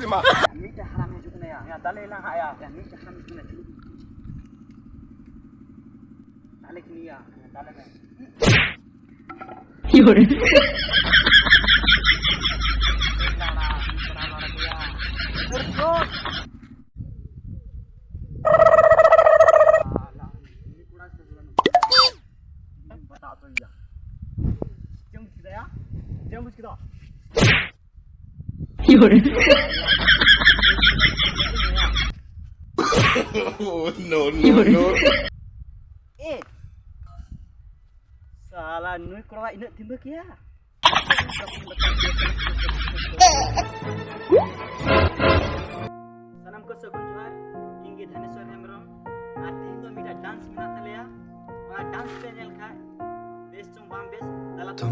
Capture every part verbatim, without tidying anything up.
ᱢᱤᱫᱴᱮᱱ ᱦᱟᱲᱟᱢ ᱦᱤᱡᱩᱜ ᱠᱟᱱᱟ ᱭᱟ, ᱭᱟ, ᱫᱟᱞᱮ ᱞᱟᱦᱟ ᱭᱟ, ᱭᱟ, ᱢᱤᱫᱴᱮᱱ ᱦᱟᱲᱟᱢ ᱦᱤᱡᱩᱜ ᱠᱟᱱᱟ, ᱪᱩᱞᱩ᱾ ᱫᱟᱞᱮ ᱠᱤᱱᱤᱭᱟ, ᱫᱟᱞᱮ ᱢᱮ᱾ Oh, no, no, no. ᱮ, ᱥᱟᱞᱟ ᱱᱩᱭ ᱠᱚᱲᱟᱣᱟᱜ ᱤᱱᱟᱹᱜ ᱫᱤᱢᱟᱹᱜ ᱭᱟ᱾ ᱥᱟᱱᱟᱢ ᱠᱚ ᱥᱟᱹᱜᱩᱱ ᱡᱚᱦᱟᱨ, ᱤᱧ ᱜᱮ ᱫᱷᱟᱱᱮᱥᱣᱚᱨ ᱦᱮᱢᱵᱨᱚᱢ, ᱟᱨ ᱛᱮᱦᱮᱧ ᱫᱚ ᱢᱤᱫᱴᱟᱝ dance ᱢᱮᱱᱟᱜ ᱛᱟᱞᱮᱭᱟ᱾ ᱚᱱᱟ dance ᱯᱮ ᱧᱮᱞ ᱠᱷᱟᱡ ᱵᱮᱥ ᱪᱚᱝ ᱵᱟᱝ ᱵᱮᱥ, ᱫᱮᱞᱟ ᱛᱚ᱾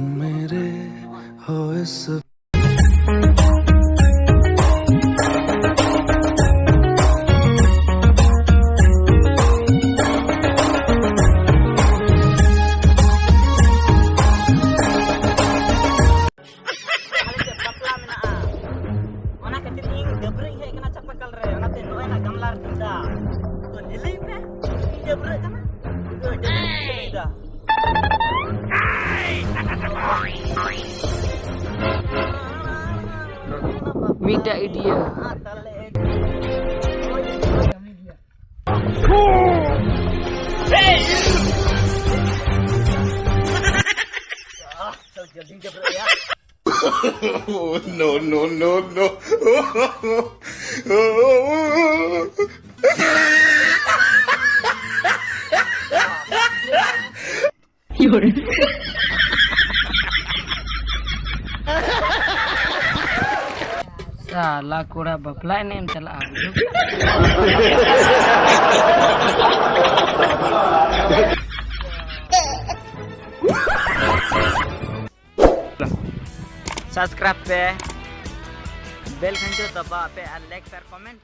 ᱟᱞᱮ ᱥᱮᱫ ᱵᱟᱯᱞᱟ ᱢᱮᱱᱟᱜᱼᱟ, ᱚᱱᱟ ᱠᱷᱟᱹᱛᱤᱨ ᱤᱧ ᱰᱟᱹᱵᱽᱨᱟᱹᱧ ᱦᱮᱡ ᱠᱟᱱᱟ ᱪᱟᱯᱟᱠᱟᱞ ᱨᱮ, ᱚᱱᱟᱛᱮ ᱱᱚᱜᱼᱚᱭ ᱱᱟ ᱜᱟᱢᱞᱟ ᱨᱮ ᱫᱩᱞ ᱫᱟ᱾ ᱛᱚ ᱧᱮᱞᱤᱧ ᱯᱮ, ᱤᱧ ᱰᱟᱹᱵᱽᱨᱟᱹᱜ ᱠᱟᱱᱟ, ᱤᱧ ᱫᱚ ᱰᱟᱹᱵᱽᱨᱟᱹᱧ ᱪᱟᱹᱞᱩᱭᱮᱫᱟ᱾ ᱢᱤᱫᱴᱟᱜ ᱤᱰᱤᱭᱟᱹ᱾ ᱪᱚᱞ ᱡᱚᱞᱫᱤ ᱰᱟᱹᱵᱽᱨᱟᱹᱜ ᱭᱟ᱾ Oh, no, no, no, no. ᱥᱟᱞᱟ ᱠᱚᱲᱟ ᱵᱟᱯᱞᱟ ᱮᱱᱮᱡ ᱮᱢ ᱪᱟᱞᱟᱜᱼᱟ, ᱵᱩᱡᱷᱟᱹᱣ ᱠᱮᱫᱟ? Subscribe ᱯᱮ, bell ᱜᱷᱟᱱᱴᱤ ᱫᱟᱵᱟᱣ ᱯᱮ ᱟᱨ like ᱯᱮ ᱟᱨ comment